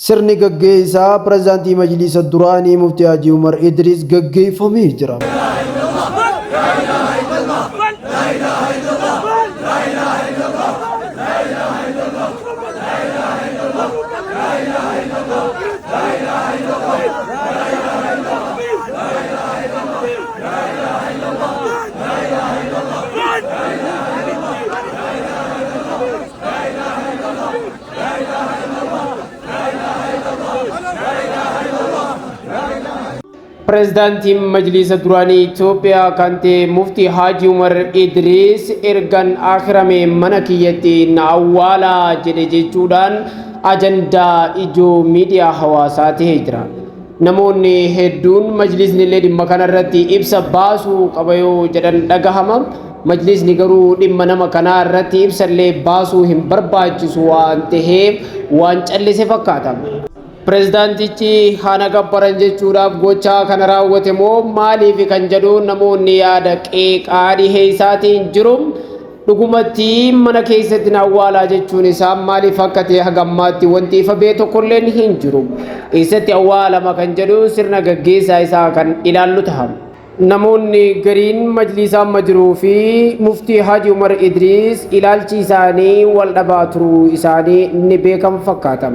Sirni gaggeessaa pirezidaantii Majliisa duraanii Muftii Haajii Umar Idriis gaggeeffamee jira. Pireezidaantiin Majliisa duraanii Itoophiyaa kan ta'e Muftii Haajii Umar Idriis ergan akirame mana kiyyatti na awwaalaa jedhe jechuudhaan ajandaa ijoo miidiyaa hawaasaa ta'ee jira. Namoonni hedduun majlisni illee dhimma kanarratti ibsa baasuu qaba yoo jedhan dhagahama. Majlisni garuu dhimma nama kanaa irratti ibsa illee baasuu hin barbaachisu waan ta'eef waan callise fakkaata. Pireezidaantichi hana gabbaran jechuudhaaf gochaa kana raawwate moo maaliif kan jedhu namoonni yaada qeeqaa dhiheessaatiin jiru. Dhugumatti mana keessatti na awwaalaa jechuun isaa maaliif akka ta'e haga ammaatti wanti ifa ba'e tokkolleen hin jiru. Eessatti awwaalama kan jedhu sirna gaggeessaa isaa kan ilaallu ta'a. Namoonni gariin majliisa amma jiruu fi muftii Haji Umar Idriis ilaalchi isaanii wal dhabaa turuu isaanii ni beekama fakkaata.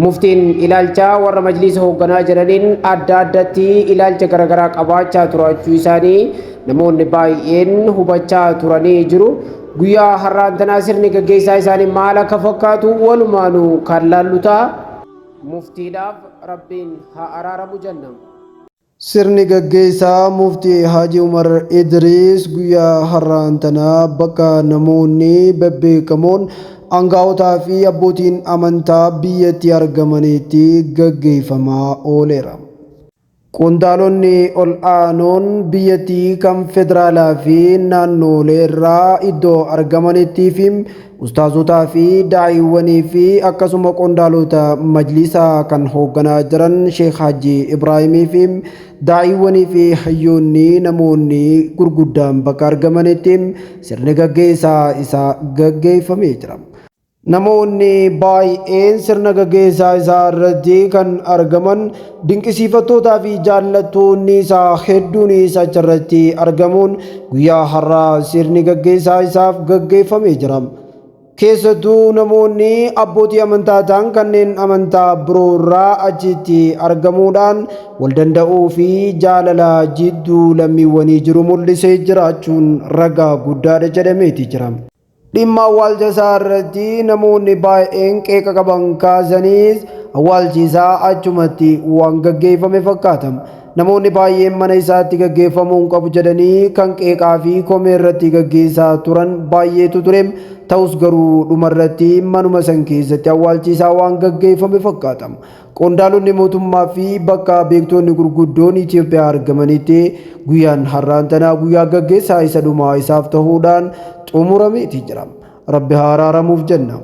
Muftiin ilaalcha warra majliisa hoogganaa jiraniin adda addatti ilaalcha garaagaraa qabaachaa turaachuu isaanii namoonni baay'een hubachaa turanii jiru. Guyyaa har'aan tanaa sirni gaggeessaa isaanii maal akka fakkaatu walumaanuu kan laallu ta'a. Muftiidhaaf Rabbiin haa araaramu jenna. Sirni gaggeessaa Muftii Haji Umar Idriis guyyaa har'aan tanaa bakka namoonni bebbeekamoon aangaa'otaa fi abbootiin amantaa biyyatti argamanitti gaggeeffamaa ooleera. Qondaalonni ol aanoon biyyattii kan federaalaa fi naannolee irraa iddoo argamanitti fi ustaazotaa fi daa'iiwwanii fi akkasuma qondaalota majlisaa kan hoogganaa jiran Sheekh Haji Ibraahimii fi daa'iiwwanii fi hayyoonni namoonni gurguddaan bakka argamanitti sirni gaggeessaa isaa gaggeeffamee jira. Namoonni baay'een sirna gaggeessaa isaa irratti kan argaman dinqisiifattootaa fi jaallattoonni isaa hedduunis achirratti argamuun guyyaa har'aa sirni gaggeessaa isaaf gaggeeffamee jira. Keessattuu namoonni abbootii amantaa ta'an kanneen amantaa biroo irraa achitti argamuudhaan wal danda'uu fi jaalala jidduu lammiiwwanii jiru mul'isee jiraachuun ragaa guddaadha jedhameeti jira. Dhimma awwaalcha isaa irratti namoonni baay'een qeeqa qaban kaasaniis awwaalchi isaa achumatti waan gaggeeffame fakkaata. Namoonni baay'een mana isaatti gaggeeffamuu hin qabu jedhanii kan qeeqaa fi komee irratti gaggeessaa turan baay'eetu ture. Ta'us garuu dhumarratti manuma san keessatti awwaalchi isaa waan gaggeeffame fakkaata. Qondaalonni mootummaa fi bakka beektonni gurguddoon Itoophiyaa argamanitti guyyaan har'aan tanaa guyyaa gaggeessaa isa dhumaa isaaf ta'uudhaan xumurameeti jira. Rabbi haa araaramuuf jenna.